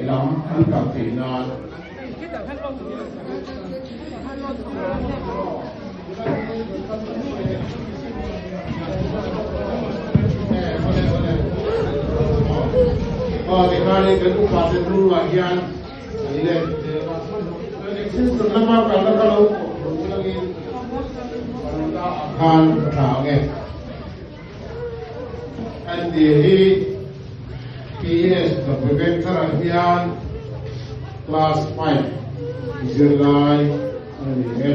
lam an kal theih nan. Aw tikhanin kan upa te hnungah hian an let zel a, extension lama kalna kha lo kawh hlangin parda ah khan ka thla ang e. Andy hi PS Dawpui Vengtharah hian Class 5 zirlai a ni e.